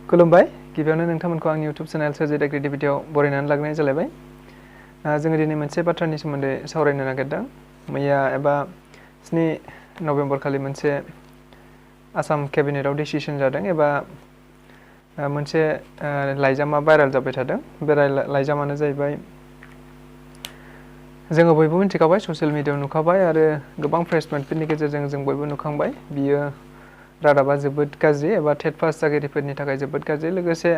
खुलुमबाय गिबियावनो नोंथांमोनखौ आंनि YouTube चेनेल सोरजिदा क्रिएटिभिटियाव बरायनानै लाग्रोनाय जालायबाय। जोङो दिनै मोनसे बाथ्रानि सोमोन्दै सावरायनो नागिरदों। मैया एबा 7 नभेम्बर खालि मोनसे आसाम केबिनेटआव डिसिसन जादों एबा मोनसे लाइजामा भाइरेल जाबाय थादों। बे लाइजामानो जाहैबाय जोङो बयबो मिथिखाबाय, ससियेल मिडियायाव नुखाबाय आरो गोबां प्रेसमेन्टफोरनि गेजेरजों जों बयबो नुखांबाय। बियो रादाबा जोबोद गाज्रि एबा टेट पास जागिरिफोरनि थाखाय जोबोद गाज्रि। लोगोसे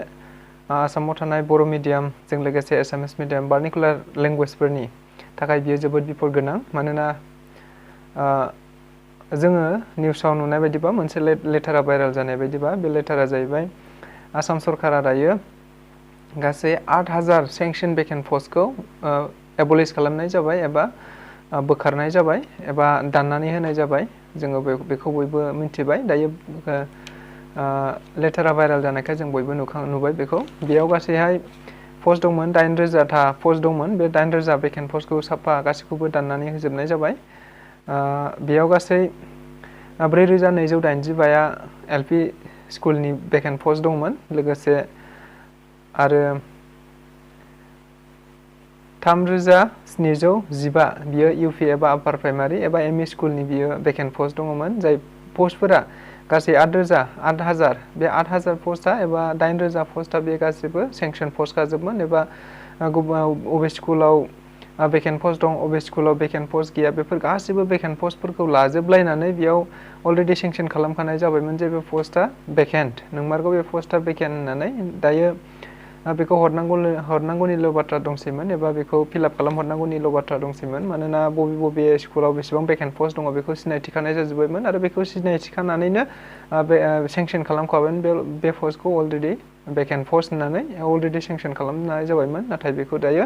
आसामाव थानाय बर' मिडियामजों लोगोसे एसामिस मिडियाम भार्नाकुलार लेंगुवेजफोरनि थाखाय बियो जोबोद बिपद गोनां। मानोना जोङो निउसाव नुनाय बायदिबा मोनसे लेटारा भाइरेल जानाय बायदिबा बे लेटारा जाहैबाय आसाम सरकारा दायो गासै 8000 सेंक्शन भेकेन्ट पस्टखौ एबलिश खालामनाय जाबाय एबा बोखारनाय जाबाय एबा दाननानै होनाय जाबाय। जोङो बेखौ बयबो मिथिबाय। दायो लेटारा भाइरेल जानायखाय जों बयबो नुबाय बेखौ। बेयाव गासैहाय पस्ट दंमोन 8000था पस्ट दंमोन। बे 8000 भेकेन्ट पस्टखौ साफा गासैखौबो दाननानै होजोबनाय जाबाय। बेयाव गासै 4285 एलपि स्कुलनि भेकेन्ट पस्ट दंमोन। लोगोसे आरो 3715 बियो इउपि एबा आपार प्राइमारि एबा एमइ स्कुलनि बियो भेकेन्ट पस्ट दङमोन। जाय पस्टफोरा गासै 8000 बे 8000 पस्टआ एबा 8000 पस्टआ बे गासिबो सेंक्शन पस्टखाजोबमोन एबा अबे स्कुलाव भेकेन्ट पस्ट दं, अबे स्कुलाव भेकेन्ट पस्ट गैया, बेफोर गासिबो भेकेन्ट पस्टफोरखौ लाजोबलायनानै बेयाव अलरेडि सेंक्शन खालामखानाय जाबायमोन जे बे पस्टआ भेकेन्ट, नंमारगौ बे पस्टआ भेकेन्ट होननानै। दायो बेखौ हरनांगौनिल' बाथ्रा दंसैमोन एबा बेखौ फिलआप खालामहरनांगौनिल' बाथ्रा दंसैमोन। मानोना बबे स्कुलाव बेसेबां भेकेन्ट पस्ट दङ बेखौ सिनायथिखानाय जाजोब्बायमोन आरो बेखौ सिनायथिखानानैनो बे सेंक्शन खालामखाबायमोन बे पस्टखौ अलरेडि भेकेन्ट पस्ट होननानै अलरेडि सेंक्शन खालामनाय जाबायमोन। नाथाय बेखौ दायो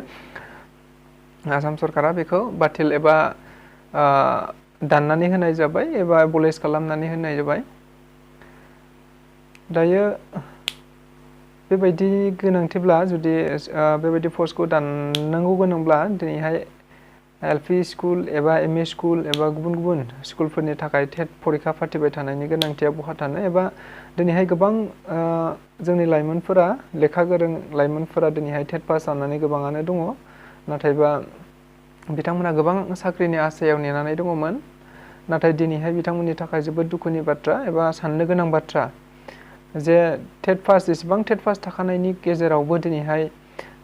आसाम सरकारा बेखौ बातिल एबा दाननानै होनाय जाबाय एबा एबलिश खालामनानै होनाय जाबाय। दायो बेबायदि गोनांथिब्ला जुदि बेबायदि पस्टखौ दाननांगौ गोनांब्ला दिनैहाय एलपि स्कुल एबा एमइ स्कुल एबा गुबुन गुबुन स्कुलफोरनि थाखाय टेट परिखा फाथिबाय थानायनि गोनांथिया बहा थानो। एबा दिनैहाय गोबां जोंनि लाइमोनफोरा, लेखा गोरों लाइमोनफोरा दिनैहाय टेट पास जानानै गोबाङानो दङ। नाथायबा बिथांमोना गोबां साख्रिनि आसायाव नेनानै दङमोन। नाथाय दिनैहाय बिथांमोननि थाखाय जोबोद दुखुनि बाथ्रा एबा साननो गोनां बाथ्रा जे टेट पास जेसेबां टेट पास थाखानायनि गेजेरावबो दिनैहाय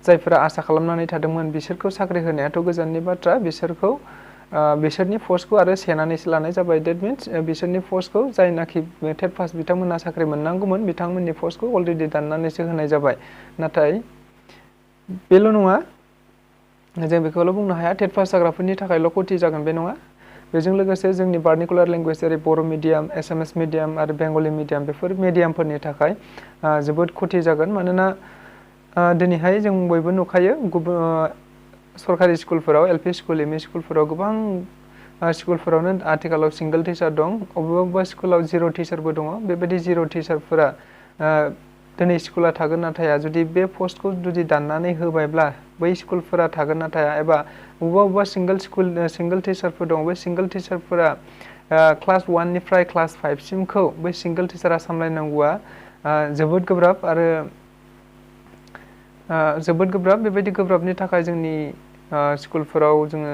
जायफोरा आसा खालामनानै थादोंमोन बिसोरखौ साख्रि होनायाथ' गोजाननि बाथ्रा, बिसोरनि पस्टखौ आरो सेनानैसो लानाय जाबाय। डेट मिन्स बिसोरनि पस्टखौ जायनाखि टेट पास बिथांमोना साख्रि मोननांगौमोन बिथांमोननि पस्टखौ अलरेडि दाननानैसो होनाय जाबाय। नाथाय बेल' नङा, जों बेखौल' बुंनो हाया टेट पास जाग्राफोरनि थाखायल' खथि जागोन बे नङा। बेजों लोगोसे जोंनि भार्नाकुलार लेंगुवेज जेरै बर' मिडियाम, एसामिस मिडियाम आरो बेंगलि मिडियाम बेफोर मिडियामफोरनि थाखाय जोबोद खथि जागोन। मानोना दिनैहाय जों बयबो नुखायो सरकारि स्कुलफोराव एलपि स्कुल, एमइ स्कुलफोराव गोबां स्कुलफोरावनो आथिखालाव सिंगल टिचार दं। बबेबा स्कुलाव जिर' टिचारबो दङ। बेबायदि जिर' टिचारफोरा दिनै स्कुला थागोन ना थाया, जुदि बे पस्टखौ जुदि दाननानै होबायब्ला बै स्कुलफोरा थागोन ना थाया, एबा बबेबा सिंगल टिचारफोर दं, बे सिंगल टिचारफोरा क्लास 1 निफ्राय क्लास 5 सिमखौ बै सिंगल टिचारा सामलायनांगौआ जोबोद गोब्राब आरो बेबायदि गोब्राबनि थाखाय जोंनि स्कुलफोराव जोङो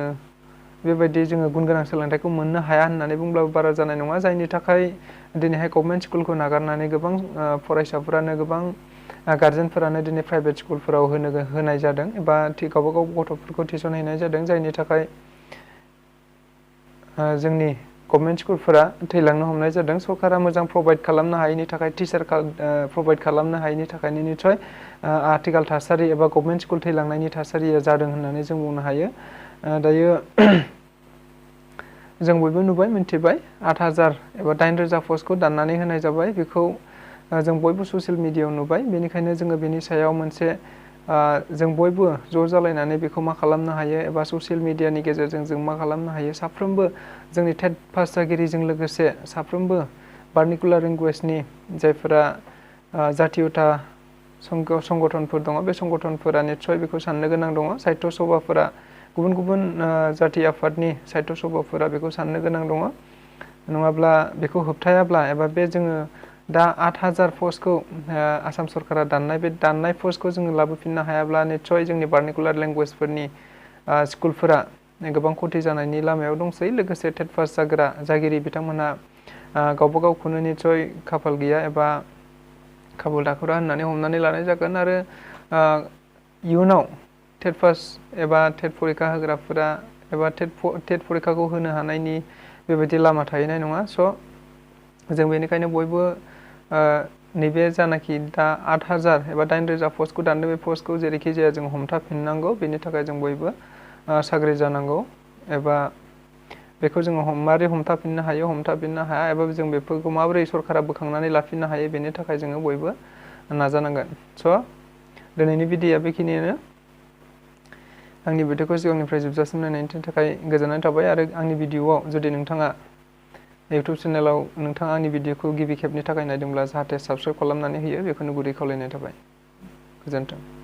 गुन गोनां सोलोंथाइखौ मोननो हाया होननानै बुंब्लाबो बारा जानाय नङा। जायनि थाखाय दिनैहाय गभर्नमेन्ट स्कुलखौ नागारनानै गोबां फरायसाफोरानो, गोबां गार्जेनफोरानो दिनै प्राइभेट स्कुलफोराव होनाय जादों एबा गावबा गाव गथ'फोरखौ टिउसन हैनाय जादों। जायनि थाखाय जोंनि गभर्नमेन्ट स्कुलफोरा थैलांनो हमनाय जादों। सरकारा मोजां प्रभाइड खालामनो हायैनि थाखाय, टिचार प्रभाइड खालामनो हायैनि थाखायनो निस्सय आथिखाल थासारि एबा गभर्नमेन्ट स्कुल थैलांनायनि थासारिया जादों होननानै जों बुंनो हायो। दायो जों बयबो नुबाय, मिन्थिबाय 8000 एबा 8000 पस्टखौ दाननानै होनाय जाबाय। बेखौ जों बयबो ससियेल मिडियायाव नुबाय। बेनिखायनो जोङो बेनि सायाव मोनसे जों बयबो ज' जालायनानै बेखौ मा खालामनो हायो एबा ससियेल मिडियानि गेजेरजों जों मा खालामनो हायो, साफ्रोमबो जोंनि टेट पास जागिरिजों लोगोसे साफ्रोमबो भार्नाकुलार लेंगुवेजनि जायफोरा जातियता संगठनफोर दङ, बे संगठनफोरा निस्सय बेखौ साननो गोनां दङ। साहित्य सभाफोरा, गुबुन गुबुन जाथि आफादनि साहित्य सभाफोरा बेखौ साननो गोनां दङ। नङाब्ला बेखौ होबथायाब्ला एबा बे जोङो दा 8000 पस्टखौ आसाम सरकारा दाननाय बे दाननाय पस्टखौ जोङो लाबोफिननो हायाब्ला निस्सय जोंनि भार्नाकुलार लेंगुवेजफोरनि स्कुलफोरा गोबां खथि जानायनि लामायाव दंसै। लोगोसे टेट पास जागिरि बिथांमोनहा गावबा गावखौनो निस्सय खाफाल गैया एबा खाफाल दाखुरा होननानै हमनानै लानाय जागोन। आरो इयुनाव टेट पास एबा टेट फरिखा होग्राफोरा एबा टेट फरिखाखौ होनो हानायनि बेबायदि लामा थाहैनाय नङा। स' जों बेनिखायनो बयबो नैबे जानाखि दा 8000 एबा 8000 पस्टखौ दानदों बे पस्टखौ जेरैखि जाया जों हमथाफिननांगौ। बेनि थाखाय जों बयबो साग्रिद जानांगौ एबा बेखौ जोङो माबोरै हमथाफिननो हायो हमथाफिननो हाया एबा जों बेफोरखौ माबोरै सरकारा बोखांनानै लाफिननो हायो बेनि थाखाय जोङो बयबो नाजानांगोन। स' दिनैनि भिडिअ'आ बेखिनियानो। आंनि भिडिअ'खौ सिगांनिफ्राय जोबजासिम नायनायनि थाखाय गोजोननाय थाबाय। आरो आंनि भिडिअ'आव जुदि नोंथाङा इउटुब चेनेलाव नोंथाङा आंनि भिडिअ'खौ गिबि खेबनि थाखाय नायदोंब्ला जाहाथे साबस्क्राइब खालामनानै होयो बेखौनो गुरै खावलायनाय थाबाय। गोजोन्थों।